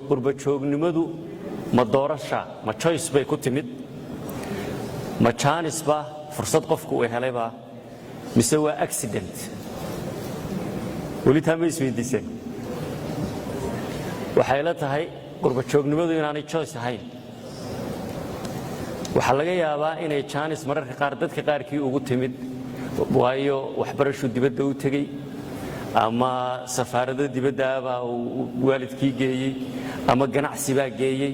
Qurbajoognimadu ma doorasha, ma choice bay ku timid, ma chance ba, fursad qofku uu helaybaa, mise waa accident? Weli taa ma isweydiiseen? Waxay la tahay qurbajoognimadu inaanay choice ahayn. Waxaa laga yaabaa inay chance mararka qaar dadka qaarkii ugu timid, waayo waxbarashuu dibadda u tegey, ama safaarado dibaddaabaa uu waalidkii geeyey, ama ganacsi baa geeyey,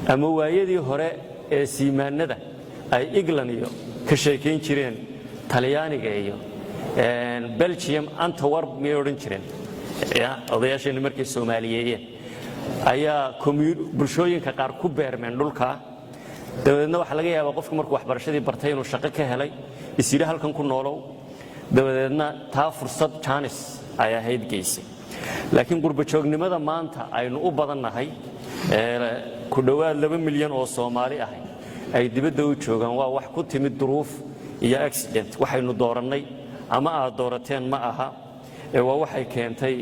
ama waayadii hore ee seamanada ay England iyo ka sheekayn jireen, Talyaaniga iyo Belgium, Antwerp miyay odhan jireen ya odayaasheenni markay Soomaaliyeeyeen, ayaa bulshooyinka qaar ku beermeen dhulkaa. Dabadeedna waxaa laga yaabaa qofku markuu waxbarashadii bartay inuu shaqo ka helay, isyidhi halkan ku noolow, dabadeedna taa fursad, chance ay ahayd geysay. Laakiin qurbajoognimada maanta aynu u badannahay, ku dhowaad 2 milyan oo Soomaali ahay ay dibadda u joogaan, waa wax ku timid duruuf iyo accident. Waxaynu doorannay ama aad doorateen ma aha, ee waa waxay keentay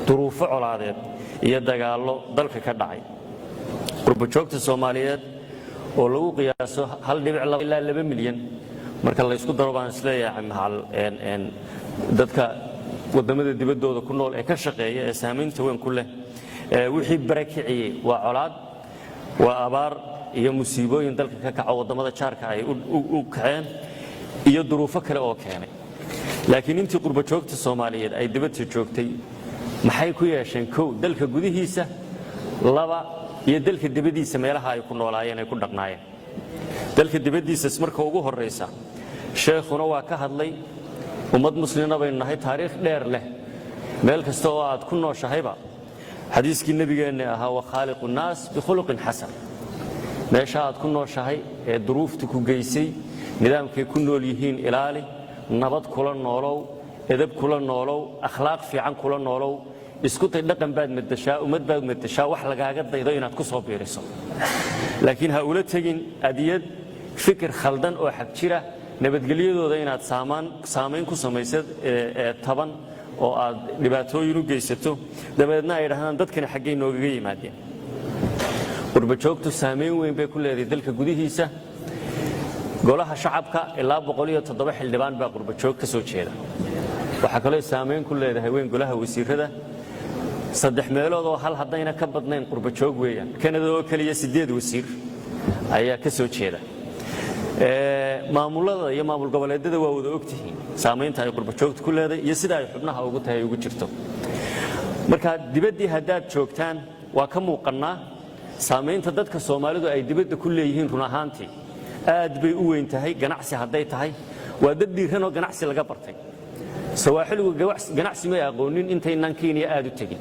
duruufo colaadeed iyo dagaallo dalka ka dhacay. Qurbajoogta Soomaaliyeed oo lagu qiyaaso 1.2 ilaa 2 milyan marka laysku daro, baan isleeyahay, macal dadka waddamada dibaddooda ku nool ee ka shaqeeya ee saamaynta weyn ku leh, wixii barakiciyey waa colaad, waa abaar iyo musiibooyin dalka ka kaco, waddamada jaarka ay u kaceen, iyo duruufo kale oo keenay. Laakiin intii qurbajoogta Soomaaliyeed ay dibadda joogtay maxay ku yeesheen? Kow, dalka gudihiisa; laba, iyo dalka dibaddiisa meelaha ay ku noolaayeen, ay ku dhaqnaayeen. Dalka dibaddiisa marka ugu horraysa, sheekhuna waa ka hadlay, ummad muslina baynu nahay, taariikh dheer leh. Meel kasta oo aad ku nooshahayba, xadiiskii nebigeenna ahaa وخالق الناس بخلق حسن, meesha aad ku nooshahay ee duruuftu ku geysay, nidaamkay ku nool yihiin ilaali, nabad kula noolow, edab kula noolow, akhlaaq fiican kula noolow. Isku day, dhaqan baad madashaa, ummad baad madashaa, wax lagaaga daydo inaad ku soo biiriso. Laakiin ha ula tegin adiyad, fikir khaldan oo xag jira, nabadgelyadooda inaad saamayn ku samaysad ee taban oo aad dhibaatooyin u geysato, dabeedna ay dhahdaan dadkani xaggay noogaga yimaadeen. Qurbajoogtu saamayn weyn bay ku leedahay dalka gudihiisa. Golaha Shacabka ilaa 107 xildhibaan baa qurbajoog ka soo jeeda. Waxaa kaloo saamayn ku leedahay weyn golaha wasiirada, saddex meelood oo hal haddayna ka badnayn qurbajoog weeyaan. Kanada oo keliya siddeed wasiir ayaa ka soo jeeda. Maamulada iyo maamul goboleedyada waa wada ogtihiin saamaynta ay qurbajoogtu ku leedahay iyo sida ay xubnaha ugu tahay, ugu jirto. Marka dibaddii haddaad joogtaan, waa ka muuqannaa saamaynta dadka Soomaalidu ay dibadda ku leeyihiin. Run ahaantii aad bay u weyn tahay. Ganacsi hadday tahay, waa dad dhiiranoo ganacsi laga bartay. Sawaaxiligu ganacsi may aqoonin intaynaan Kenya aad u tegin.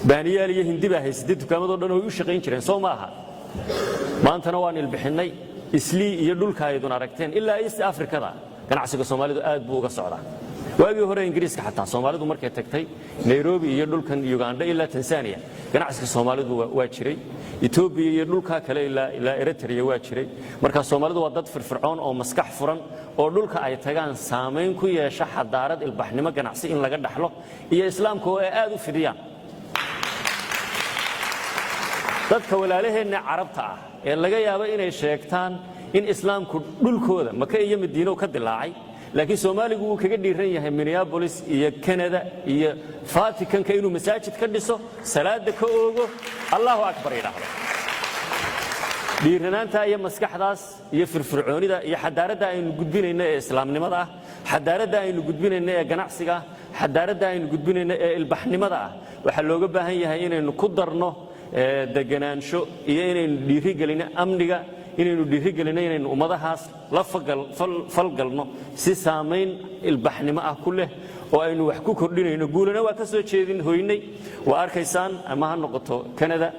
Baaniyaal iyo Hindi baa haysatay dukaamadoo dhan oo u shaqayn jireen, soo ma aha? Maantana waan ilbixinnay. Islii iyo dhulka aydun aragteen ilaa East Africada ganacsiga Soomaalidu aad buu uga socdaa. Waagii hore Ingiriiska xataa Soomaalidu markay tagtay Nairobi iyo dhulkan Uganda ilaa Tanzania, ganacsiga Soomaalidu waa jiray. Etoobiya iyo dhulkaa kale ilaa Eritrea waa jiray. Marka Soomaalidu waa dad firfircoon oo maskax furan oo dhulka ay tagaan saamayn ku yeesha, xadaarad, ilbaxnimo ganacsi in laga dhaxlo, iyo Islaamka oo ay aad u fidiyaan. Dadka walaalaheenna Carabta ah ee laga yaabo inay sheegtaan in Islaamku dhulkooda Maka iyo Madiino ka dilaacay, laakiin Soomaaligu wuu kaga dhiiran yahay Minneapolis iyo Canada iyo Vaticanka inuu masaajid ka dhiso, salaada ka oogo, Allahu akbar yidhaahdo. Dhiiranaanta iyo maskaxdaas iyo firfircoonida iyo xadaaradda aynu gudbinayno ee islaamnimada ah, xadaaradda aynu gudbinayno ee ganacsiga ah, xadaaradda aynu gudbinayno ee ilbaxnimada ah, waxaa looga baahan yahay inaynu ku darno deganaansho iyo inaynu dhiirigelino amniga, inaynu dhiirigelino inaynu ummadahaas la falgalno si saamayn ilbaxnimo ah ku leh oo aynu wax ku kordhinayno. Guulana waa ka soo jeedin hoynay, waa arkaysaan, ama ha noqoto Canada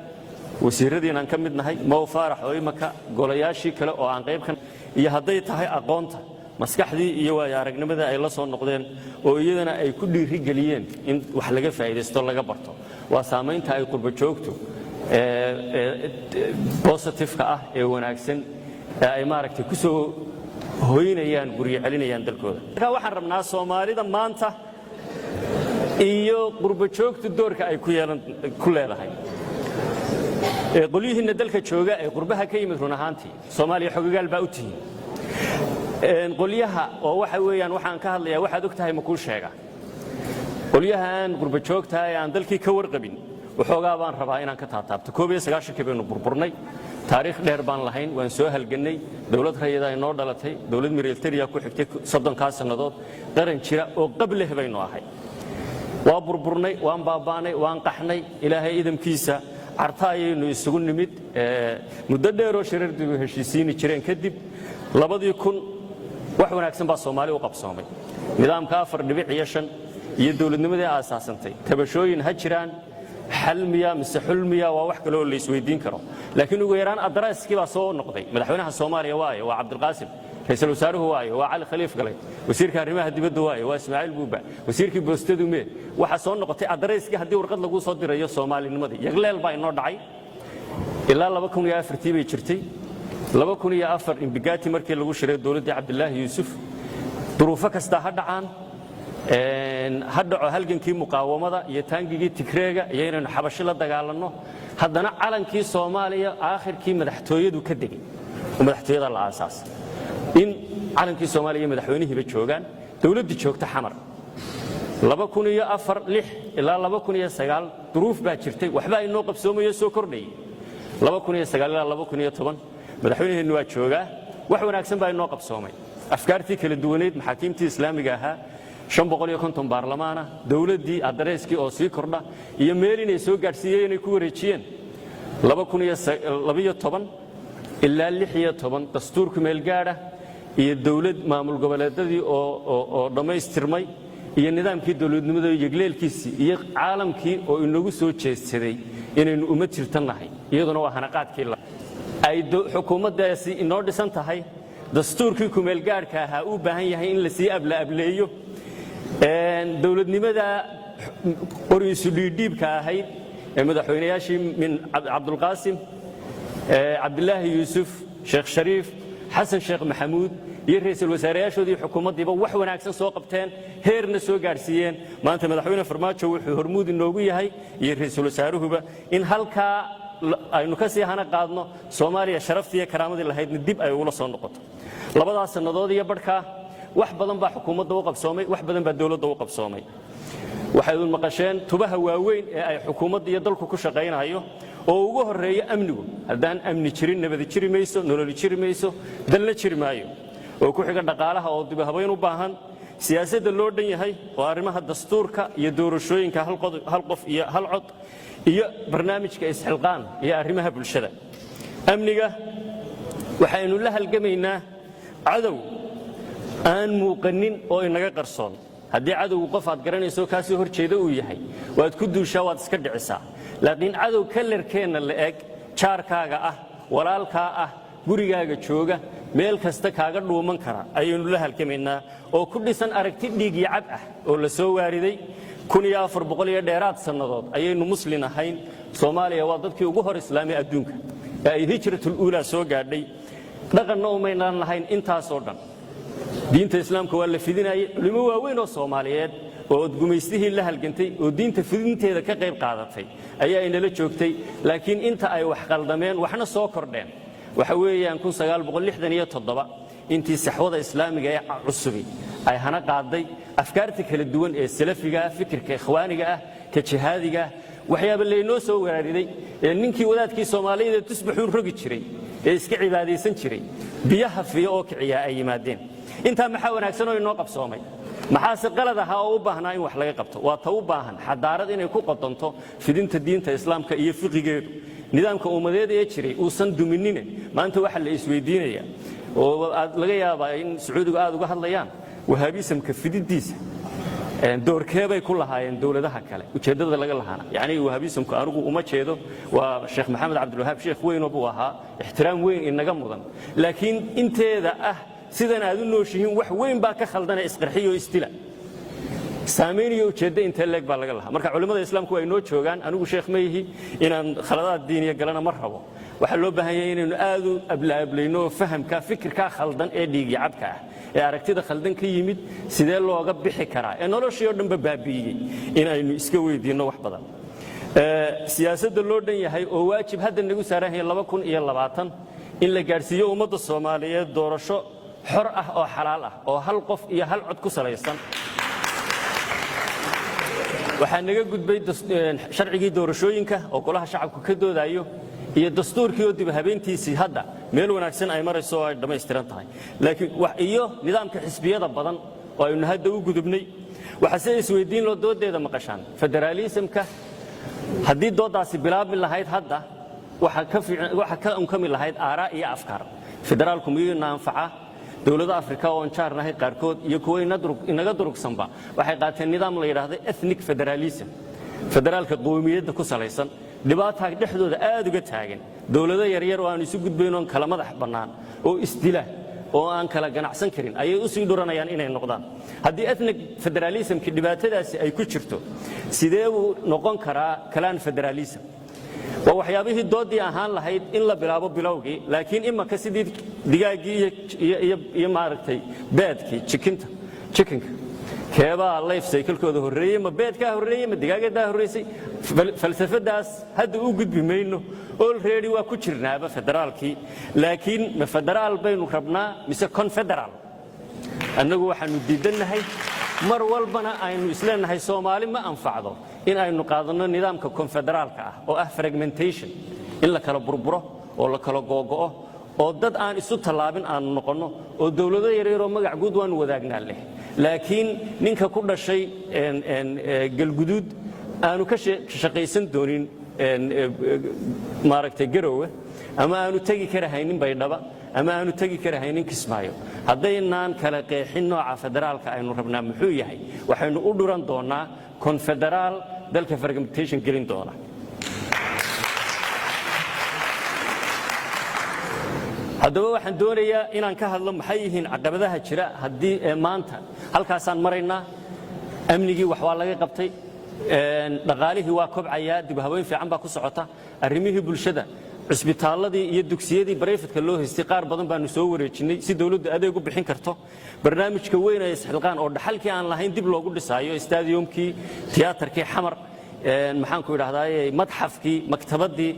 wasiiradiin aan ka mid nahay, Mow Faarax oo imaka golayaashii kale oo aan qayb ka, iyo hadday tahay aqoonta, maskaxdii iyo waayo aragnimada ay la soo noqdeen oo iyadana ay ku dhiirigeliyeen in wax laga faa'iidaysto, laga barto. Waa saamaynta ay qurba joogtu positiveka ah ee wanaagsan ee ay maaragtay ku soo hoynayaan, guryo celinayaan dalkooda. Marka waxaan rabnaa Soomaalida maanta iyo qurba joogtu doorka ay ku yeelan ku leedahay. Qolyihiinna dalka jooga ee qurbaha ka yimid, run ahaantii Soomaaliya xogagaal baa u tihiin. Qolyaha oo waxa weeyaan waxaan ka hadlayaa waxaad og tahay ma kuu sheega. Qolyaha aan qurba joogtaha ee aan dalkii ka warqabin, waxoogaa baan rabaa inaan ka taataabto. 91-kii baynu burburnay. Taariikh dheer baan lahayn, waan soo halgannay. Dowlad rayadaa inoo dhalatay, dowlad militariya ku xigtay. 30-kaa sannadood qaran jira oo qab leh baynu ahay. Waa burburnay, waan baaba'nay, waan qaxnay. Ilaahay idamkiisa Carta ayaynu isugu nimid muddo dheeroo shirardigu heshiisiini jireen kadib 2000. Wax wanaagsan baa Soomaali u qabsoomay. Nidaamka 4.5 iyo dowladnimadii aasaasantay, tabashooyin ha jiraan, xalmiya mise xulmiya waa wax kale oo la isweydiin karo, laakiin ugu yaraan adaraaskii baa soo noqday. Madaxweynaha Soomaaliya waaye? Waa Cabdilqaasim. Ra'iisul wasaaruhu waaye? Waa Cali Khaliif Galay. Wasiirka arrimaha dibadda waaye? Waa Ismaaciil Buuba. Wasiirkii boostadu mee? Waxaa soo noqotay adarayskii haddii warqad laguu soo dirayo soomaalinimadii. Yagleel baa inoo dhacay. Ilaa 2004-tii bay jirtay. 2004 Imbigati markii lagu shiray dowladdii Cabdilaahi Yuusuf, duruufo kastaa ha dhacaan, ha dhaco halgankii muqaawamada iyo taangigii Tigreega iyo inaynu Xabashi la dagaalanno, haddana calankii Soomaaliya aakhirkii madaxtooyadu ka degay oo madaxtooyada la aasaasay, in calankii Soomaaliya iyo madaxweynihiiba joogaan, dowladdii joogta Xamar. 2004, 6 ilaa 2009 duruuf baa jirtay, waxbaa inoo qabsoomayo, soo kordhayay. 2009 ilaa 2010 madaxweynaheennu waa joogaa. Wax wanaagsan baa inoo qabsoomay. Afkaartii kala duwaneyd, maxaakiimtii islaamiga ahaa, 550 baarlamaana, dowladdii adareyskii oo sii kordha iyo meel inay soo gaadhsiiyeen inay ku wareejiyeen. 2012 ilaa 16 dastuurku meelgaadha iyo dowlad maamul goboleedadii oo dhammaystirmay iyo nidaamkii dowladnimada yegleelkiisii iyo caalamkii oo inagu soo jeedsaday inaynu uma jirtannahay, iyaduna waa hanaqaadkii ay xukuumaddaasi inoo dhisan tahay. Dastuurkii kumeelgaadhka ahaa uu baahan yahay in lasii abla-ableeyo. Dowladnimada qoriisu dhiidhiibka ahayd ee madaxweynayaashii min Cabdulqaasim, Cabdilaahi Yuusuf, Sheekh Shariif, Xasan Sheekh Maxamuud iyo ra'iisul wasaareyaashoodii, xukuumaddiiba wax wanaagsan soo qabteen, heerna soo gaadhsiiyeen. Maanta Madaxweyne Farmaajo wuxuu hormuud inoogu yahay iyo ra'iisul wasaaruhuba in halkaa aynu ka sii hana qaadno, Soomaaliya sharaftii iyo karaamadii lahaydna dib ay ugula soo noqoto. Labadaas sannadood iyo barhkaa wax badan baa xukuumadda u qabsoomay, wax badan baa dowladda u qabsoomay. Waxaydun maqasheen tubaha waaweyn ee ay xukuumadda iyo dalku ku shaqaynayo, oo ugu horreeya amnigu. Haddaan amni jirin, nabadi jiri mayso, nololi jiri mayso, dalna jiri maayo. Oo ku xiga dhaqaalaha oo dibahabayn u baahan, siyaasadda loo dhan yahay oo arrimaha dastuurka iyo doorashooyinka hal qof iyo hal cod iyo barnaamijka isxilqaan iyo arrimaha bulshada. Amniga waxaynu la halgamaynaa cadow aan muuqanin oo inaga qarsoon. Haddii cadowgu qof aad garanayso kaasoo hor jeeda uu yahay, waad ku duushaa, waad iska dhicisaa. Laakiin cadow kalarkeenna la eg, jaarkaaga ah, walaalkaa ah, gurigaaga jooga, meel kasta kaaga dhuuman kara ayaynu la halgamaynaa, oo ku dhisan aragti dhiig iyo cab ah oo la soo waariday. 1400 iyo dheeraad sannadood ayaynu muslin ahayn. Soomaaliya waa dadkii ugu hor islaamay adduunka ee ay hijratul uulaa soo gaadhay. Dhaqanna umaynaan lahayn intaasoo dhan. Diinta islaamka waa la fidinayay. Culimo waaweyn oo Soomaaliyeed oo gumaystihii la halgantay oo diinta fidinteeda ka qayb qaadatay ayaa inala joogtay. Laakiin inta ay wax qaldameen, waxna soo kordheen, waxa weeyaan intii saxwada islaamiga ee cusubi ay hana qaaday, afkaarta kala duwan ee salafiga ah, fikirka ikhwaaniga ah, ka jihaadiga ah, waxyaaba laynoo soo weeraariday ee ninkii wadaadkii Soomaalida tusbaxuun rogi jiray ee iska cibaadaysan jiray biyaha fiyo oo kiciyaa ay yimaadeen. Intaa maxaa wanaagsan oo inoo qabsoomay? Maxaase qalad ahaa oo u baahnaa in wax laga qabto? Waa ta u baahan xadaarad inay ku qodonto fidinta diinta islaamka iyo fiqigeedu nidaamka ummadeed ee jiray uusan duminine. Maanta waxaa la isweydiinaya oo aad laga yaabaa in Sacuudigu aad uga hadlayaan wahaabisamka fididiisa, doorkeebay ku lahaayeen dowladaha kale, ujeeddada laga lahaana? Yacni wahaabisamku anigu uma jeedo, waa Sheekh Maxamed Cabdilwahaab, sheekh weynoo buu ahaa, ixtiraam weyn inaga mudan, laakiin inteeda ah sidan aad u nooshihiin wax weyn baa ka khaldana, isqarxiyo, isdila, saamayn iyo ujeeddo intee leeg baa laga lahaa? Marka culimmada islaamku ay noo joogaan. Anigu sheekh ma yihi, inaan khaladaad diiniya galana ma rabo. Waxaa loo baahan yahay inaynu aad u ablaablayno oo fahamka fikirkaa khaldan ee dhiigyacabka ah ee aragtida khaldan ka yimid sidee looga bixi karaa ee noloshii oo dhanba baabi'iyey inaynu iska weydiinno wax badan. Siyaasadda loo dhan yahay oo waajib hadda nagu saaran yahay 2020 in la gaadhsiiyo ummadda Soomaaliyeed doorasho xor ah oo xalaal ah oo hal qof iyo hal cod ku salaysan. Waxaa naga gudbay sharcigii doorashooyinka oo golaha shacabku ka doodayo iyo dastuurkii oo dib habeyntiisii hadda meel wanaagsan ay marayso oo ay dhammaystiran tahay, laakiin iyo nidaamka xisbiyada badan oo aynu hadda u gudubnay. Waxaa se isweydiin loo doodeeda maqashaan federaalismka. Haddii dooddaasi bilaabmi lahayd hadda, waxa ka unkami lahayd aaraa iyo afkaar. Federaalku miyuu ina anfacaa? Dowlado Afrika oon jaarnahay qaarkood iyo kuwo inaga durugsanba waxay qaateen nidaam la yidhaahdo ethnic federalism, federaalka qowmiyadda ku salaysan. Dhibaataa dhexdooda aad uga taagan, dowlado yaryar oo aan isu gudbayn oon kala madax bannaan oo isdila oo aan kala ganacsan karin ayay u sii dhuranayaan inay noqdaan. Haddii ethnic federalismkii dhibaatadaasi ay ku jirto, sidee buu noqon karaa clan federalism? Waa waxyaabihii doodii ahaan lahayd in la bilaabo bilowgii, laakiin imanka sidii digaaggii iyo maaragtay beedkii chicken-ta, chickenka, keebaa life cycle-kooda horreeyey? Ma beedkaa horreeyey, ma digaagadaa horreysay? Falsafadaas hadda u gudbi mayno. Already waa ku jirnaaba federaalkii, laakiin ma federaal baynu rabnaa mise confederal? Annagu waxaanu diidannahay, mar walbana aynu isleenahay Soomaali ma anfacdo in aynu qaadanno nidaamka konfederaalka ah oo ah fragmentation, in la kala burburo oo la kala googo'o oo dad aan isu tallaabin aanu noqonno oo dowlado yaryaroo magac guud waanu wadaagnaa leh, laakiin ninka ku dhashay Galguduud aanu ka shaqaysan doonin maaragtay Garowe, ama aanu tegi karahaynin Baydhaba, ama aanu tegi karahaynin Kismaayo. Haddaynaan kala qeexin nooca federaalka aynu rabnaa muxuu yahay, waxaynu u dhuran doonnaa konfederaal dalka fragmentation gelin doona. Haddaba waxaan doonayaa inaan ka hadlo maxay yihiin caqabadaha jira haddii ee maanta. Halkaasaan maraynaa. Amnigii wax waa laga qabtay, dhaqaalihii waa kobcayaa, dib haweyn fiican baa ku socota, arrimihii bulshada, cusbitaalladii iyo dugsiyadii private-ka loo haystay qaar badan baanu soo wareejinnay si dawladdu adeeg u bixin karto. Barnaamijka weyn ee Isxilqaan oo dhaxalkii aan lahayn dib loogu dhisaayo, stadiumkii, tiyaatarkii Xamar, maxaanku idhahdaaye, madxafkii, maktabaddii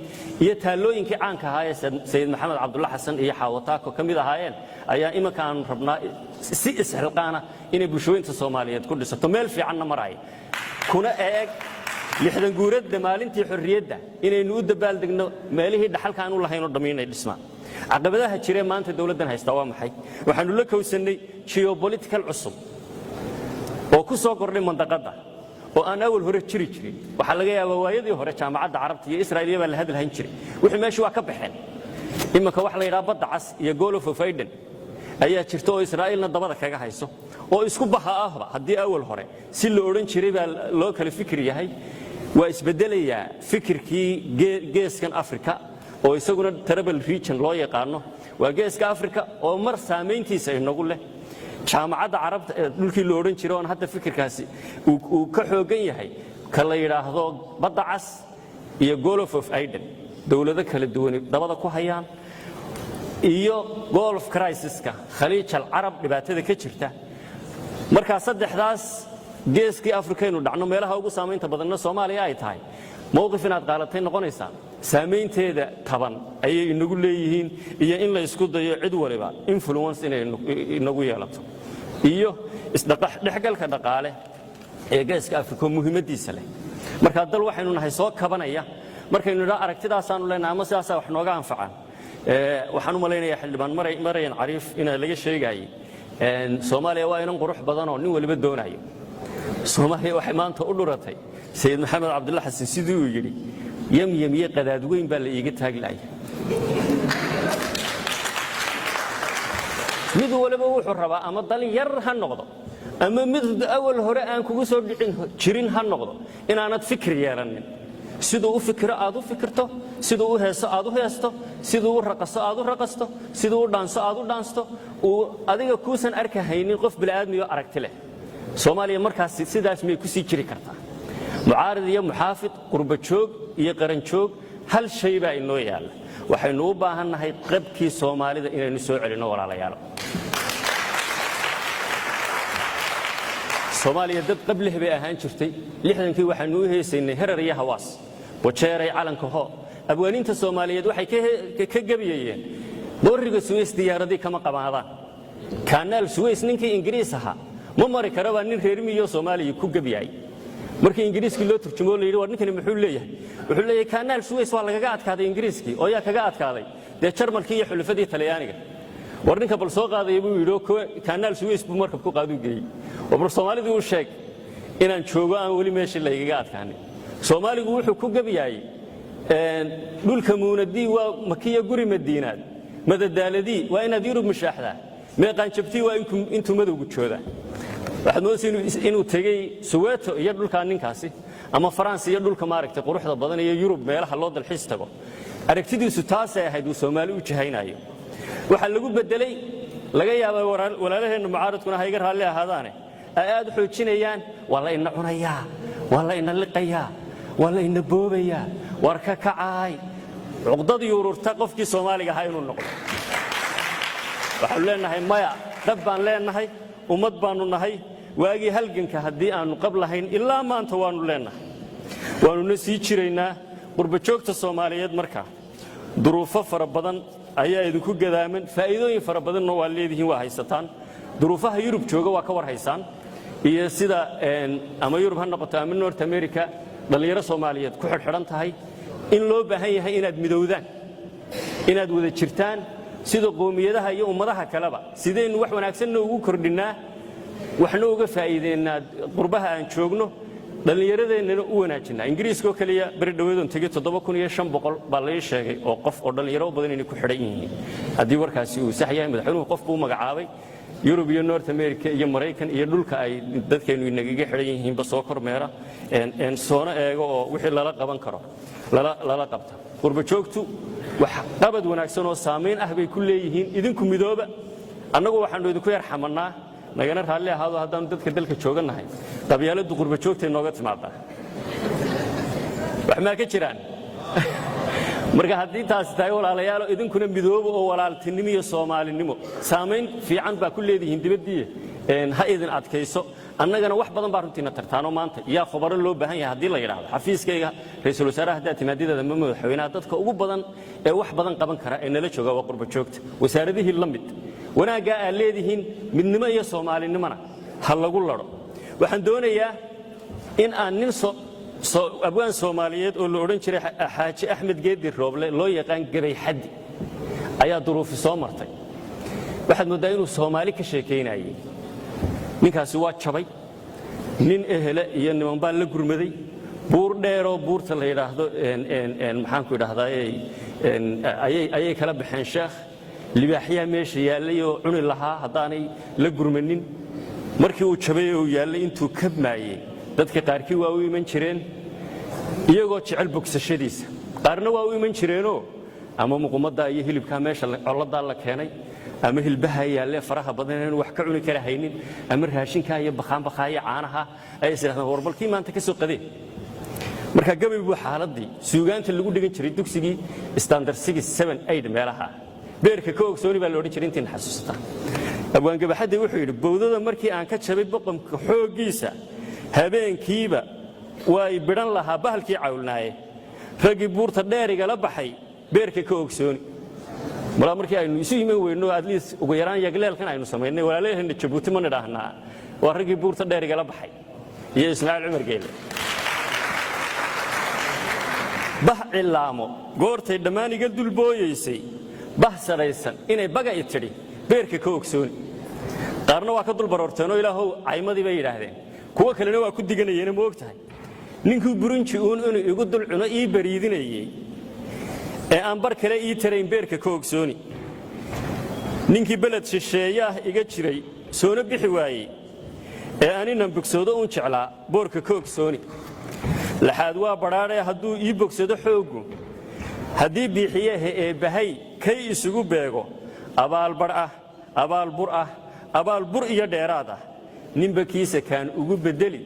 iyo taallooyinkii caanka ahaa ee Sayid Maxamed Cabdulla Xasan iyo Xaawataako ka mid ahaayeen ayaa imanka aanu rabnaa si isxilqaana inay bulshooyinta Soomaaliyeed ku dhisato, meel fiicanna maraya, kuna eeg 60 guuradda maalintii xorriyadda inaynu u dabaaldegno meelihii dhaxalka aan u lahayn oo dhammi inay dhismaan. Caqabadaha jiree maanta dowladdan haystaa waa maxay? Waxaanu la kowsannay geopolitical cusub oo ku soo kordhay mandaqadda oo aan awal hore jiri jirin. Waxaa laga yaabaa waayadii hore Jaamacadda Carabta iyo Israa'iiliya baa la hadalhayn jiray. Wixii meesha waa ka baxeen. Iminka waxa la yidhaha Badda Cas iyo Gulf of Aden ayaa jirta oo Israa'iilna dabada kaga hayso oo isku baha ahba. Haddii awal hore si la odhan jiray baa loo kala fikir yahay, waa isbeddelayaa fikirkii. Geeskan Afrika oo isaguna troubled region loo yaqaano, waa Geeska Afrika oo mar saamayntiisa inagu leh Jaamacadda Carabta ee dhulkii la odhan jiray oon hadda fikirkaasi uu ka xooggan yahay, ka la yidhaahdo Badda Cas iyo Gulf of Aden, dowlado kala duwani dabada ku hayaan, iyo Gulf crisiska, Khaliij al Carab dhibaatada ka jirta. Markaa saddexdaas geeskii Afrikaynu dhacno, meelaha ugu saamaynta badanna Soomaaliya ay tahay, mowqif inaad qaalatay noqonaysaa. Saamaynteeda taban ayay inagu leeyihiin iyo in la isku dayo cid waliba influence inay inagu yeelato iyo isdhexgalka dhaqaale ee Geeska Afrika oo muhiimaddiisa leh. Markaa dal waxaynu nahay soo kabanaya. Markaynu idhaa aragtidaasaanu leenahay ama sidaasaa wax nooga anfacaan, waxaan u malaynayaa xildhibaan Marayan Cariif inaa laga sheegaayey Soomaaliya waa inan qurux badanoo nin waliba doonayo. Soomaaliya waxay maanta u dhuratay, Sayid Maxamed Cabdulla Xasan sidii uu yidhi, yamyam iyo qadaad weyn baa la iiga taaglaaya. Mid waliba wuxuu rabaa, ama dal yar ha noqdo ama mid awal hore aan kugu soo dhicin jirin ha noqdo, inaanad fikir yeelanin. Siduu u fikiro aad u fikirto, siduu u heeso aad u heesto, siduu u raqaso aad u raqasto, siduu u dhaanso aad u dhaansto, uu adiga kuusan arkahaynin qof bini'aadmiyo aragti leh. Soomaaliya markaas sidaas miyay ku sii jiri kartaa? Mucaarid iyo muxaafid, qurba joog iyo qaran joog, hal shay baa inoo yaalla. Waxaynu u baahannahay qabkii Soomaalida inaynu soo celinno, walaalayaalo. Soomaaliya dad qab leh bay ahaan jirtay. 60-kii waxaanu u heesaynay Herar iyo Hawaas. Wajeeray calanka ho. Abwaaniinta Soomaaliyeed waxay ka gebiyayeen booriga Suweys diyaaradii kama qabaadaan, Kanaal Suweys ninkii Ingiriis ahaa ma mari karabaa nin reer miyo Soomaaliya ku gebyaay. Markii Ingiriiskii loo turjumo, la yidhi, "War ninkani muxuu leeyahay?" Wuxuu leeyahay, "Kanaal Suweys waa lagaga adkaaday Ingiriiskii." Oo yaa kaga adkaaday? Dee Jarmalkii iyo xulufadii Talyaaniga. War ninka bal soo qaadaya buu yidhi, oo Kanaal Suweys buu markab ku qaaduu geeyey. Oo bal Soomaalidii u sheeg inaan joogo, aan weli meeshii laygaga adkaanin. Soomaaligu wuxuu ku gebyaayey, "Dhulka muunadii waa Makiya, guri Madiinaad madadaaladii waa inaad Yurub mushaaxdaa, meeqaanjabtii waa intuu madowgu joodaa." Waxaad moodaysa inuu tegey Soweto iyo dhulkaa ninkaasi, ama Faransa iyo dhulka maaragtay quruxda badan iyo Yurub meelaha loo dalxiis tago. Aragtidiisu taasay ahayd uu Soomaali u jahaynayo. Waxaa lagu beddelay, laga yaabaa walaalaheenna mucaaradkuna ha iga raalli ahaadaane, ay aad u xoojinayaan, "Waa la ina cunayaa, waa la ina liqayaa, waa la ina boobayaa, war ka kacaay." Cuqdad yuururta qofkii Soomaaliga ahaa inuu noqdo. Waxaanu leenahay maya, qab baan leenahay, ummad baannu nahay. Waagii halganka haddii aannu qab lahayn, ilaa maanta waannu leenahay, waannuna sii jiraynaa. Qurbajoogta Soomaaliyeed markaa duruufo fara badan ayaa idinku gadaaman, faa'iidooyin fara badanna waa leedihiin, waa haysataan. Duruufaha Yurub jooga waa ka war haysaan, iyo sida ama Yurub ha noqoto ama North America dhallinyaro Soomaaliyeed ku xidhxidhan tahay, in loo baahan yahay inaad midowdaan, inaad wada jirtaan sida qoomiyadaha iyo ummadaha kaleba. Sidaynu wax wanaagsanna ugu kordhinnaa, waxna uga faa'iideennaa qurbaha aan joogno, dhallinyaradeennana u wanaajinaa? Ingiriiskaoo keliya beri dhoweedoon tegey, 7500 baa lai sheegay oo qof oo dhallinyaro badan inay ku xidhan yihiin, haddii warkaasi uu sax yahay. Madaxweynuhu qof buu u magacaabay Yurub iyo North America iyo Maraykan iyo dhulka ay dadkeennu inagaga xidhan yihiinba soo kormeera, soona eego oo wixii lala qaban karo lala qabta. Qurbajoogtu wax qabad wanaagsan oo saamayn ah bay ku leeyihiin. Idinku midooba. Annagu waxaannu idinku yar xamannaa, nagana raalli ahaado, haddaannu dadka dalka joogannahay, qabyaaladdu qurbajoogtay nooga timaadaa. Wax maa ka jiraan? Marka haddii taasi tahay, walaalayaalo, idinkuna midoobo oo walaaltinimo iyo Soomaalinimo saamayn fiican baa ku leedihiin dibaddii, ha idin adkayso. Annagana wax badan baa runtiina tartaanoo maanta yaa khubaro loo baahan yahay haddii la yidhaahdo, xafiiskayga ra'iisul wasaaraha haddaad timaadideeda ma madaxweynaha, dadka ugu badan ee wax badan qaban kara ee nala jooga waa qurba joogta. Wasaaradihii la mid wanaaggaa aad leedihiin, midnimo iyo Soomaalinimona ha lagu ladho. Waxaan doonayaa in aan nin abwaan Soomaaliyeed oo la odhan jiray Xaaji Axmed Geedi Rooble, loo yaqaan Gabay Xaddi, ayaa duruufi soo martay. Waxaad mooddaa inuu Soomaali ka sheekaynayey. Ninkaasi waa jabay, nin ehele iyo niman baa la gurmaday. Buur dheeroo buurta la yidhaahdo, maxaanku idhahdaa, ayay kala baxeen. Sheekh libaaxyaa meesha yaallay oo cuni lahaa haddaanay la gurmanin. Markii uu jabay oo yaallay, intuu kabmaayey, dadka qaarkii waa u iman jireen iyagoo jecel bogsashadiisa, qaarna waa u iman jireenoo ama muqumaddaa iyo hilibkaa meesha colladaa la keenay, ama hilbaha yaallee faraha badan inaan wax ka cuni kara haynin, ama raashinkaa iyo bakhaanbakhaa iyo caanaha ay is idhahdaan, "War balkii maanta ka soo qadeen." Marka gabay buu xaaladdii suugaanta lagu dhigan jiray dugsigii standard 6, 7, 8 meelaha, "Beerka ka ogsooni" baa la odhan jiray, intiina xasuusataa. Abwaangabaxaddi wuxuu yidhi, "Bowdada markii aan ka jabay boqomka xooggiisa, habeenkiiba way bidhan lahaa bahalkii cawlnaaye, raggii buurta dheer igala baxay, beerka ka ogsooni." Malaa markii aynu isu iman weyno, at least ugu yaraan yagleelkan aynu samaynay, walaalaheenna Jabuuti ma nidhaahnaa, "Waa raggii buurta dheer igala baxay iyo Ismaaciil Cumar Geele"? "Bah cillaamo goortay dhammaan iga dulbooyaysay, bah sadhaysan inay baga i tidhi, beerka ka ogsooni." Qaarna waa ka dul baroorteenoo, "Ilaahow caymadii," bay yidhaahdeen. Kuwo kalena waa ku diganayeena, ma og tahay ninkii burunji uun inuu igu dul cuno ii bariidinayey ee aan bar kale ii tarayn, beerka ka ogsooni. Ninkii beled shisheeyaah iga jiray soona bixi waayey ee aninan bogsoodo uun jeclaa, boorka ka ogsooni. Laxaad waa badhaadhee hadduu ii bogsado xooggu, haddii biixiyehe eebbahay kay isugu beego, abaalbar ah, abaal bur ah, abaal bur iyo dheeraad ah, ninba kiisa kaan ugu beddeli,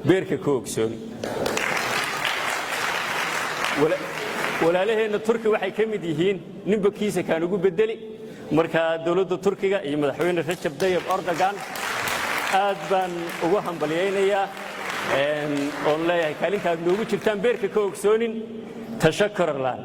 beerka ka ogsooni. Walaalaheenna Turki waxay ka mid yihiin ninba kiisa kaan ugu beddeli. Marka dowladda Turkiga iyo Madaxweyne Rajab Dayib Erdogan aad baan ugu hambalyaynayaa. Oon leeyahay kaalinta aad noogu jirtaan beerka ka ogsoonin. Tashakor laan.